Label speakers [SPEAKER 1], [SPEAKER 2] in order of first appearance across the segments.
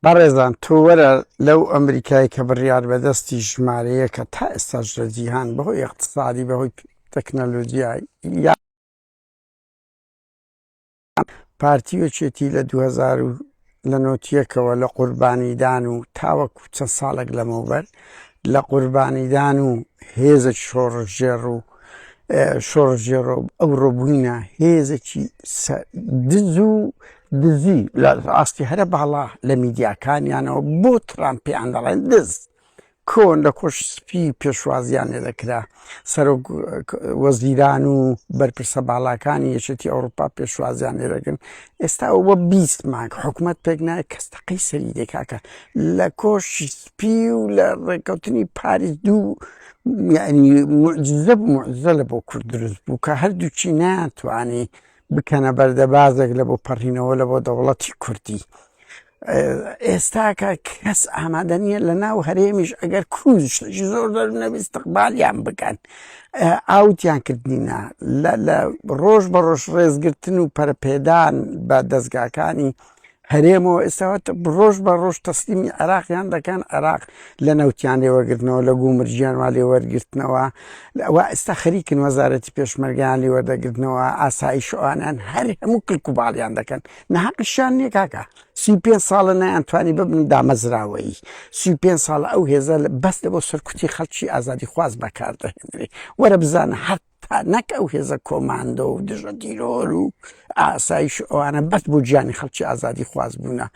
[SPEAKER 1] بەڕێزان تۆ وەرە لەو ئەمریکای کە بڕیار بەدەستی ژمارەیەکە تا ئێستاش لە جیهان بەهۆی ئیقتسادی بەهۆی تەکنەلۆجیای یا پارتی و یەکێتی لە 2000 و لە نۆتیەکەوە لە قوربانیدان و تاوەکو چەند ساڵێک لەمەوبەر لە قوربانیدان و هێزە شۆڕشگێڕ و شۆڕشگێڕ و ئەوڕۆ بووینە هێزێکی دز و دزی لە ئاستی هەرە باڵا لە میدیاکانیانەوە بۆ ترامپ پێیان دەڵێن دز کۆن لە کۆشک سپی پێشوازیان لێ دەکرا سەرۆک وەزیران و بەرپرسە باڵاکانی یەکێتی ئەوروپا پێشوازیان لێ دەکەن ئێستا ئەوە 20 مانگ حکوومەت پێک نایە کەس تەقەی سەری دەکاکە لە کۆشکی سپی و لە ڕێککەوتنی پاریس دوو یعنی معجزە معجزە لە بۆ کورد دروست بوو کە هەردووکی ناتوانانی بکەنە بەردەبازێک لە بۆ پەڕینەوە لە بۆ دەوڵەتی کوردی. ئێستاکە کەس ئامادە نییە لە ناو هەرێمیش ئەگەر کوز شتێکی زۆر زۆر نەبی استقبالیان بکەن ئاوتیان کردنینە لە ڕۆژ بە ڕۆژ ڕێزگرتن و پەرپێدان بە دەستگاکانی هەرێمەوە ئێستا ڕۆژ بە ڕۆژ تەسلیمی عێراقیان دەکەن عێراق لە نەوتیان لێوەگرتنەوە لە گومرگیان وا لێوەرگرتنەوە ئەوە ئێستا خەریکن وەزارەتی پێشمەرگیان لێوەردەگرتنەوە ئاسایش ئەوانیان هەر هەموو کلک و باڵیان دەکەن نەحەقیشیان نییە کاکە 35 ساڵە نەیانتوانی ببن دامەزراوەیی 35 ساڵە ئەو هێزە بەس لە بۆ سەرکوتی خەڵکی ئازادیخواز بەکاردەهێنرێ وەرە بزانە هەر تا نەک ئەو هێزە کۆماندۆ و دژە تیرۆر و ئاسایش و ئەوانە بەس بۆ گیانی خەڵکی ئازادی خواز بوونە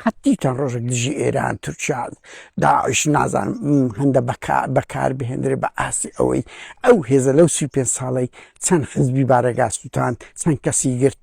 [SPEAKER 1] قەت دیتان ڕۆژێک دژی ئێران تورکیا داعش نازانم هەندە بەکار بهێندرێ بە ئاستی ئەوەی ئەو هێزە لەو 35 ساڵەی چەند حزبی بارەگا سووتان چەند کەسی گرت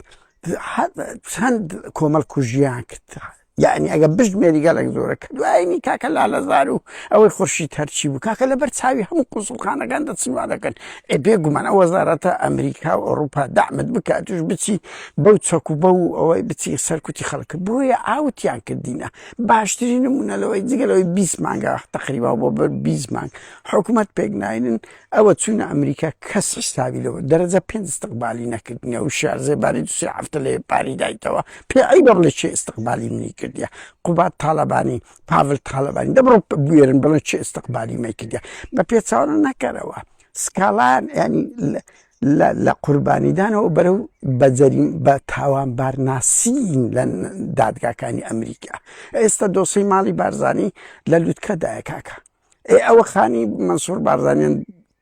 [SPEAKER 1] چەند کۆمەڵ کوژیان کرد یعنی ئەگە بژمێری گەلک زۆرە کە دوایینی کاکە لالەزار و ئەوەی خورشید هەرچی بوو کاکە لەبەر چاوی هەموو قونسوڵخانەکان دەچن وا دەکەن ئێ بێگومان ئەو وەزارەتە ئەمریکا و ئەوروپا دەعمت بکات توش بچی بەو چەک و بەو ئەوەی بچی سەرکوتی خەڵک بۆیە ئاوتیان کردینە باشترین نمونە لەوەی جگە لەوەی 20 مانگە تقریبا بۆ بەر 20 مانگ حکوومەت پێک ناینن ئەوە چوونە ئەمریکا کەس حسابی لەوە دەرەجە پێنج استقبالی نەکردنە و شار زێباری دو سێ هەفتە لێ پاری دایتەوە پێ عیبە بڵێ چێ استقبالی منی کردیە قوباد تاڵەبانی پاڤل تاڵەبانی دەبڕۆ بوێرن بڵێ چێ استقبالی مەی کردیە بە پێچەوانە نەکەرەوە سکاڵان ینی لە قوربانیدانەوە بەرەو بەجەریم بە تاوانبار ناسین لە دادگاکانی ئەمریکا ئێستا دۆسی ماڵی بارزانی لە لوتکەدایە کاکە ئێ ئەوە خانی مەنسوور بارزانیان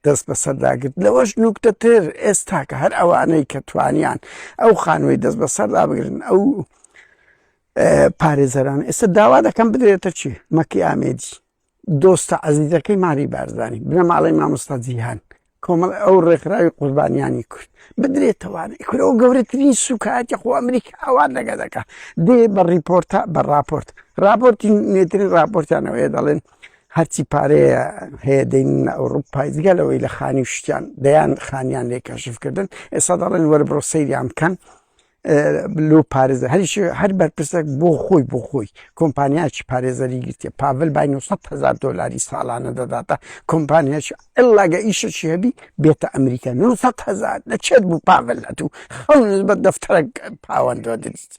[SPEAKER 1] دەست بەسەرداگرت لەوەش نوکتەتر ئێستاکە هەر ئەوانەی کە توانیان ئەو خانووی دەست بەسەردا بگرن ئەو پارێزەران ئێستا داوا دەکەم بدرێتە چی مەکی ئامێدی دۆستە عەزیزەکەی ماری بارزانی بنەماڵەی مامۆستا جیهان کۆمەڵ ئەو ڕێکخراوی قوربانیانی کورد بدرێتەوانە کورەوە گەورەترین سوکایەتی خۆ ئەمریکا ئەوان لەگە دەکا دێ بە ڕیپۆرتە بە ڕاپۆرت ڕاپۆرتی نوێترین ڕاپۆرتیانەوەیە دەڵێن هەرچی پارەیە هەیە دەین لە ئەوروپای جگە لەوەی لە خانی و شتیان دەیان خانیان لێ کەشفکردن ئێستا دەڵێن وەرە بڕۆ سەیریان بکەن لۆ پارێزەر هەریش هەر بەرپرسێک بۆ خۆی بۆ خۆی کۆمپانیاکی پارێزەری گرتیە پاڤل بای 900 هزار دۆلاری ساڵانە دەداتە کۆمپانیاکی ئەللاگە ئیشەکی هەبی بێتە ئەمریکا 900 هزار لە چێت بوو پاڤل ئەتوو خەون بە دەفتەرەک پاوەندوە دەدیت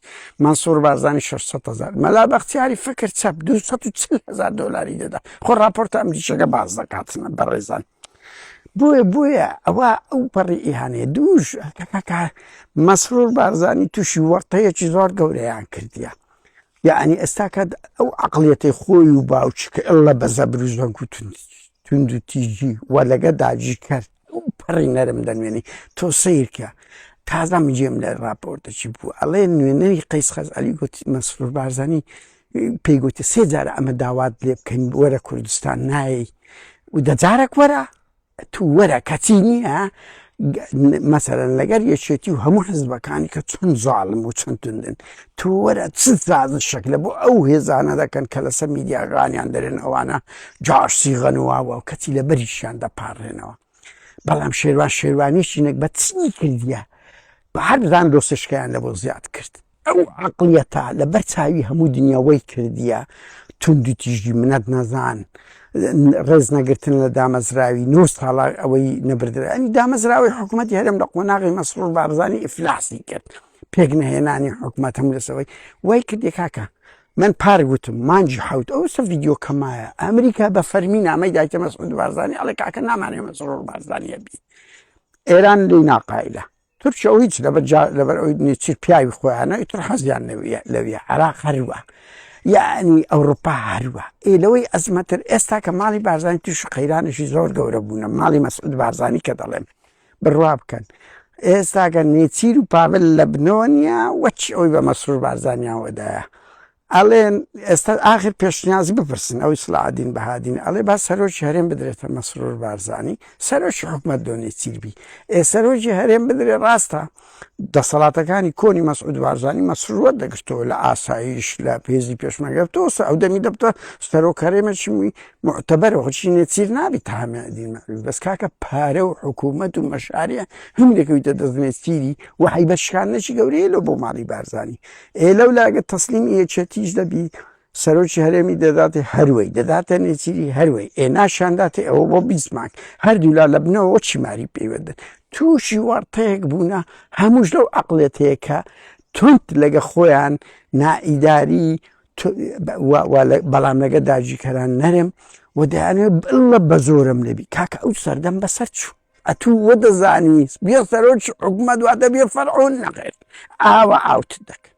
[SPEAKER 1] مەنسوور بارزانی 600 هزار مەلا بەختیاری فکر چەپ 240 هزار دۆلاری دەدا خۆ راپۆرتە ئەمریکیەکە باس دەکاتنە بەڕێزان بۆیە بۆیە ئەوە ئەو پەڕی ئیهانەیە دووش کاکە مەسرور بارزانی تووشی وەرتەیەکی زۆر گەورەیان کردیە یعنی ئێستا کە ئەو عقلیەتی خۆی و باوکی کە ئەللە بە زەبر و زەنگ و توند و تیژی و لەگە داگیرکەر ئەو پەڕی نەرم دەنوێنی تۆ سیرکە تازە مجێم لە راپۆرتەکی بوو ئەڵێ نوێنەری قەیس خەزعەلی گوتی مەسرور بارزانی پێی گوتی سێ جارە ئەمە داوات لێ بکەین وەرە کوردستان نایەی و دەجارێک وەرە تو وەرە کەچی نییە مەسەرەن لەگەر یەکێتی و هەموو حزبەکانی کە چەند زاڵم و چەند توندن تو وەرە چ سازشێک لە بۆ ئەو هێزانە دەکەن کە لەسەر میدیاگانیان دەرێن ئەوانە جاش سیغەن و کەچی لە بەریشیان دەپارڕێنەوە بەڵام شێروان شێروانیشی نەک بە چی کردیە بە هەر بزان دۆسشکیان لە بۆ زیاد کرد ئەو عەقڵیەتە لە بەر چاوی هەموو دنیا وەی کردیە توندوتیژی منەت نەزان ڕێز نەگرتن لە دامەزراوی نۆ ساڵە ئەوەی نەبردرا ئەنی دامەزراوەی حکوومەتی هەرێم لە قۆناغی مەسرور بارزانی ئیفلاسی کرد پێک نەهێنانی حکوومەت هەموو لەسەوەی وای کردی کاکە. من پار گوتم مانگی حوت ئەو سە ڤیدیۆکە مایە ئەمریکا بە فەرمی نامەی دایتە مەسعود بارزانی ئەڵێ کاکە نامانێ مەسرور بارزانیە بی ئێران لێی ناقایلە تورکیا و هیچ لەبەر لەبەر ئەوی نێچیر پیاوی خۆیانە ئیتر حەزیان لەویە عراق هەروە یعنی ئەوروپا هەروە ئێ لەوەی ئەزمەتر ئێستا کە ماڵی بارزانی تووشی قەیرانێکی زۆر گەورە بوونە ماڵی مەسعود بارزانی کە دەڵێم بڕوا بکەن ئێستاکە نێچیر و پاڤل لە بنەوە نییە وەچی ئەوی بە مەسرور بارزانیانوەدایە ئەڵێن ئێستا ئاخر پێشنیازی بپرسن ئەوی سڵاعدین بەهادین ئەڵێ با سەرۆکی هەرێم بدرێتە مەسرور بارزانی سەرۆکی حکومەت لۆ نێچیر بی ئێ سەرۆکی هەرێم بدرێ ڕاستە دەسەڵاتەکانی کۆنی مەسعود بارزانی مەسرور وەردەگرتەوە لە ئاسایش لە پێزی پێشمەگەر تۆ ئەو دەمی دەبتە سەرۆک هەرێمەکی معتەبەرە خۆچی نێچیر نابی تامەدین بەس کاکە پارە و حکوومەت و مەشاریە هەم دەکەویتە دەست نێچیری و هەیبەت شکاندنێکی گەورەیە لۆ بۆ ماڵی بارزانی ئێ لەو لاگە تەسلیمی یەکێتیش دەبی سەرۆکی هەرێمی دەداتێ هەروەی دەداتە نێچیری هەروەی ئێ ناشانداتێ ئەوە بۆ 20 مانگ هەردوولا لە بنەوە چی ماری پێیوەدن تووشی وەڕتەیەک بوونە هەمووش لەو عقلێتەیە کە توند لەگە خۆیان نائیداری بەڵام لەگە داگیرکەران نەرم و دەیانەوێت بڵە بە زۆرم لێبی کاکە ئەو سەردەم بەسەر چوو ئەتوو وە دەزانی بێ سەرۆکی حکومەت واتە بێ فەرعون نەخێر ئاوە ئاوت دەکەن.